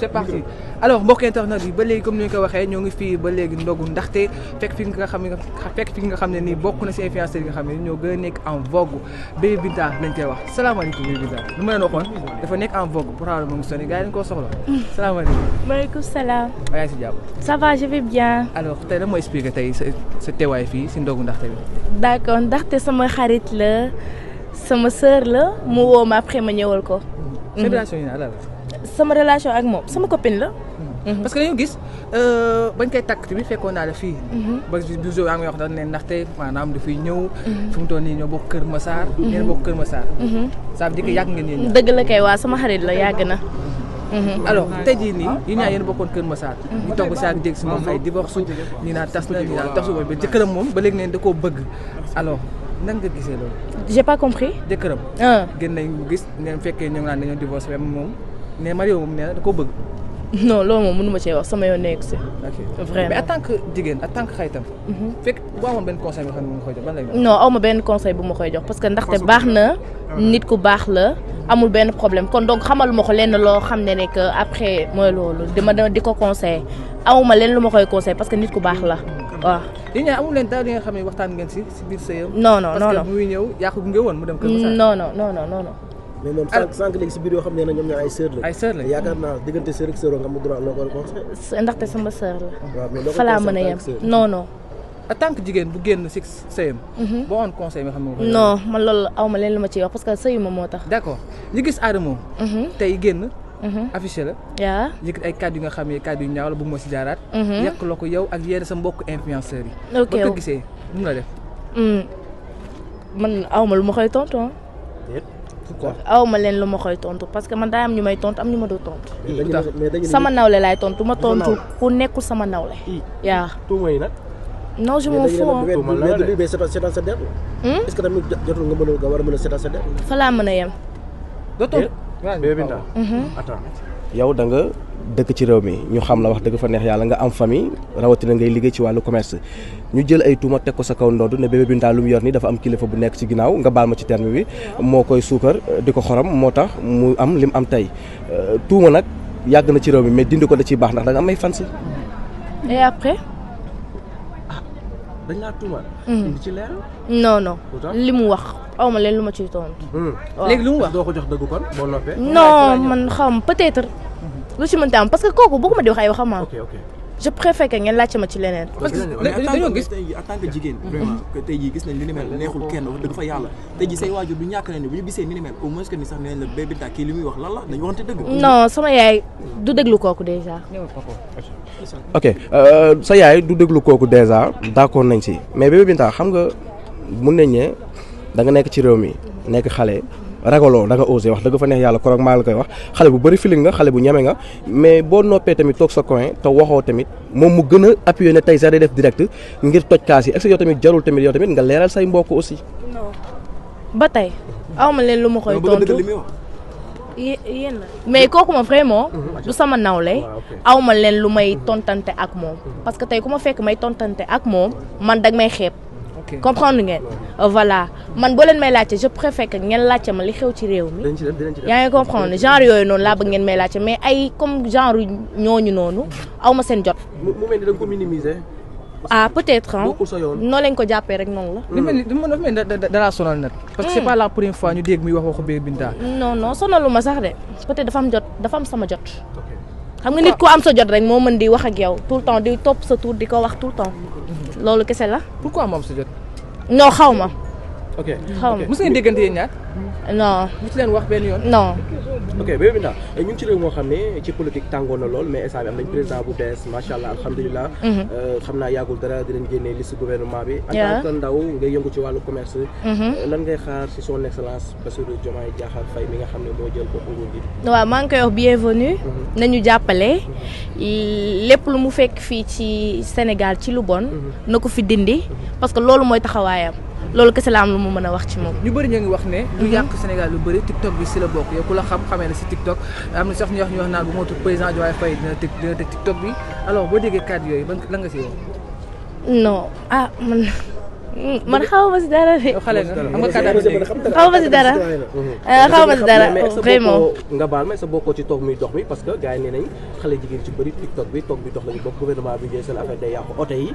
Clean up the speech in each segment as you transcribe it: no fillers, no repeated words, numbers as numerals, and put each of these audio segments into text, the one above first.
c'est parti alors mbokk internet yi ba léegi comme ni ñu ko waxee ñoo ngi fii ba léegi ndogu ndaxte fekk fi nga xam ne nii bokk na si influenceurs yi nga xam ne ñoo gën a nekk en vogue Bébé Binta lañ koy wax salaamaaleykum Bébé Binta lu ma leen waxoon dafa nekk en vogue pour xaaral moom sonné gars yi dañ koo soxla salaamaaleykum. maaleykum salaam. yaa ngi si jàmm. ça va je vais bien. alors tey lan mooy expliquer tey sa teewaay fii si ndogu ndaxte bi. d'accord ndaxte sama xarit la sama sœur la mu woo ma après ma ñëwal ko. sa relation yi la. sama relation ak moom sama copine la. parce que dañoo gis bañ koy takk tamit fekkoon naa la fii. ba bi yaa ngi wax dañ ne ndaxte maanaam dafay ñëw. fu mu toll nii ñoo bokk Kër Massar. ñoo bokk Kër Massar. ça veut dire que yàgg ngeen yéen. dëgg la kay waa sama xarit la yàgg na. alors tey jii nii yéen ñaa yéen bokkoon Kër Massar. ñu toog saa dégg si moom ay divorce ñu naan tas na ñu naan tasu ba jëkkëram moom ba léegi neen da koo bëgg alors nan nga gisee loolu. j'ai pas compris. jëkkëram. gën nañ gis ngeen fekkee ñu ngi naan dañoo divorce même moom ne Mario moom nee na da koo bëgg. non loolu moom mënu ma cee wax sama yoon nekk si. vraiment mais en tant que jigéen en tant que xaritam. fekk boo amoon benn conseil boo xam ne nga koy jox ban lay doon. non aw ma benn conseil bu ma koy jox parce que ndaxte baax na nit ku baax la amul benn problème kon donc xamal ma ko lenn loo xam ne que après mooy loolu di ko conseil aw ma leen lu ma koy conseil parce que nit ku baax la waaw. yéen ñaa amul leen daal li nga xam ne waxtaan ngeen si biir sëyam. non non non parce que muy ñëw yaa ko gunge woon mu dem Kër Massar. non. mais moom sànq léegi si biir yoo xam ne ñoom ñaar ay sœur la. ay sœur la yaakaar naa diggante sœur ak sœur nga mu droit loo ko conseillé. ndaxte sama sœur la. waaw mais loo ko fa laa mën a yem non. en tant que jigéen bu génn si sëyam. boo woon conseil nga xam ne. non man loolu aw ma leen lu ma ciy wax parce que sëyu ma moo tax. d'accord ñu gis Adamo. tey génn. affiché la. waaw yëkkat ay kàddu yu nga xam ne kàddu yu ñaaw la bëgg moo si jaaraat. yàq la ko yow ak yenn sa mbokk influenceurs yi. ok ba ko gisee nu mu la def. man aw ma lu ma koy tontu ah. pourquoi aw ma leen lu ma koy tontu parce que man daa am ñu may tontu am ñu ma doo tontu. sama nawle laay tontu ma tontu ku nekkul sama nawle. yaa tuuma yi nag. non je m'en fous. mais seetaan sa der. est-ce que tamit jotul nga war a mën a seetaan sa der. fa laa mën a yem. doo tontu. Bébé Binta. attends yow da nga dëkk ci réew mi ñu xam la wax dëgg fa neex yàlla nga am famille rawatina ngay liggéey ci wàllu commerce ñu jël ay tuuma teg ko sa kaw ndodd ne Bébé Binta lu mu yor nii dafa am kilifa bu nekk ci ginnaaw nga baal ma ci terme bi moo koy suukar di ko xorom moo tax mu am lim am tey tuuma nag yàgg na ci réew mi mais dindi ko da ciy baax ndax da nga am ay fans. et après. dañ laa tuumaal. indi ci leer. non li mu wax aw ma leen lu ma ciy tontu. léegi lu mu wax doo ko jox dëgg kon boo noppee. non man xaw ma peut-être lu ci mënta am parce que kooku bëgguma di wax ay waxam. ok je préfère que ngeen laajte ma ci leneen. parce que dañoo gis en tant que jigéen vraiment que tey jii gis nañ li ni mel neexul kenn wax dëgg fa yàlla tey jii say waajur du ñàkk na ni bu ñu gisee ni mel au moins que ni sax nee nañ la Bébé Binta kii li muy wax lan la dañu waxante dëgg. non sama yaay du déglu kooku déjà. ok sa yaay du déglu kooku déjà d'accord nañ ci mais Bébé Binta xam nga mun nañ ne da nga nekk ci réew mi nekk xale ragaloo da nga osé wax dëgg fa neex yàlla koroog maa la koy wax xale bu bëri feeling nga xale bu ñeme nga mais boo noppee tamit toog sa coin te waxoo tamit moom mu gën a appuyé ne tey sax day def direct ngir toj kaas yi est-ce que yow tamit jarul tamit yow tamit nga leeral say mbokk aussi. non ba tey aw ma leen lu ma koy tontu yéen la mais kooku ma vraiment du sama nawle aw ma leen lu may tontante ak moom parce que tey ku ma fekk may tontante ak moom man dag may xeeb. comprendre ngeen voilà man boo leen may laajte je préfère que ngeen laajte ma li xew ci réew mi yaa ngi comprendre genre yooyu noonu laa bëgg ngeen may laajte mais ay comme genre ñooñu noonu aw ma seen jot. mu mel ni da nga ko minimiser. peut-être noo leen ko jàppee rek noonu la. dafa mel ni dara sonal nag. parce que c'est pas la première fois ñu dégg muy wax waxu Bébé Binta. non sonalu ma sax de peut-être dafa am sama jot. xam nga nit ku am sa jot rek moo mën di wax ak yow tout le temps di topp sa tour di ko wax tout le temps loolu kese la. pourquoi moom sa jot. non xaw ma. ok xaw ma mos ngeen déggante yéen ñaar. non. mu ci leen wax benn yoon. non. ok Bébé Binta ñu ngi ci réew moo xam ne ci politique tàngoon na lool mais instant bi am nañ président bu bees macha allah alhamdulilah. xam naa yàggul dara dinañ génnee liste gouvernement bi. en tant que ndaw ngay yëngu ci wàllu commerce. lan ngay xaar ci son excellence Bassirou Diomaye Diakhar Faye mi nga xam ne moo jël boppu nguur gi. waaw maa ngi koy wax bienvenue. nañu jàppale lépp lu mu fekk fii ci Sénégal ci lu bon. na ko fi dindi parce que loolu mooy taxawaayam. loolu kese la am lu mu mën a wax ci moom. ñu bëri ñoo ngi wax ne. lu yàq Sénégal lu bëri TikTok bi si la bokk yow ku la xam xamee na si TikTok am na sax ñu wax naan bu motul président Diomaye Faye dina teg TikTok bi alors boo déggee kàddu yooyu ban la nga si wax. non man man xaw ma si dara de. yow xale nga am nga kàddaa xaw ma si dara. xaw ma si dara vraiment. nga baal ma sa bokkoo ci toog muy dox mi parce que gars yi nee nañ xale jigéen ci bëri TikTok bi toog bi dox lañu bokk gouvernement bi jël seen affaire day yàqu oto yi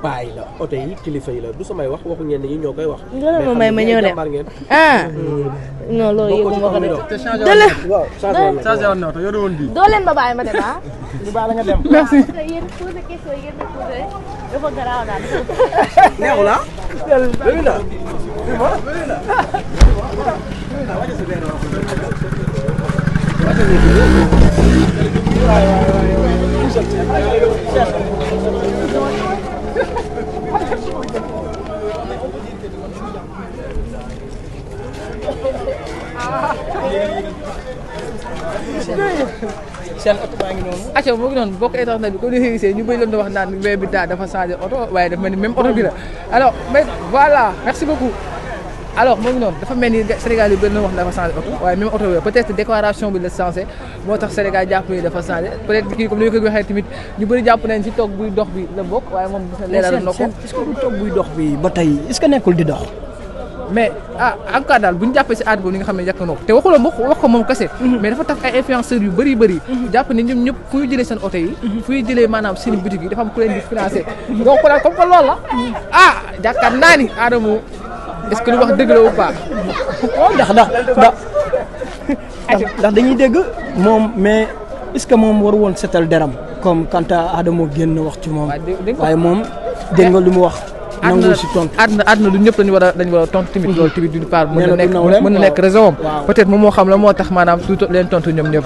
paay la oto yi kilifa yi la du samay wax waxu ñenn ñi ñoo koy wax. loolu moom may ma ñëw de non loolu yëgu ma ko de. changé woon na oto yoru woon bii. doo leen ma bàyyi ma dem ah. ñu baal nga dem. merci. yéen posé question yéen a posé dafa garaaw daal. neexu la bëri na seen oto baa ngi noonu. acca moo ngi noonu bokk internet bi comme ni nga gisee ñu bëri leen doon wax naan Bébé Binta dafa changé oto waaye dafa mel ni même oto bi la alors mais voilà merci beaucoup. alors moo ngi noonu dafa mel ni Sénégal yu bëri na wax dafa changé oto waaye même oto bi la peut-être décoration bi la changé moo tax Sénégal jàpp ni dafa changé peut-être kii comme ni ñu ko waxee tamit ñu bëri jàpp nañ ci toog buy dox bi la bokk waaye moom gis na leeral na ko. est-ce que bu toog buy dox bi ba tey est-ce que nekkul di dox. mais en tout cas daal bu ñu jàppee si aada boobu ni nga xam ne yàq na ko te waxuloo wax ko moom kese. mais dafa tax ay influenceurs yu bëri. jàpp ne ñoom ñëpp fu ñu jëlee seen oto yi. fu ñu jëlee maanaam seen boutique yi dafa am ku leen di financé. donc daal comme que loolu la jàkkaar naa ni Adamo est-ce que lu wax dëgg la ou pas. waaw ndax dañuy dégg moom mais est-ce que moom waru woon setal deram comme quand Adamo génn wax ci moom. waaye moom dégg nga lu mu wax. nangu si tontu àdduna du ñëpp dañu war a tontu tamit loolu tamit d'une part mën na nekk raison peut-être moom moo xam la moo tax maanaam du leen tontu ñoom ñëpp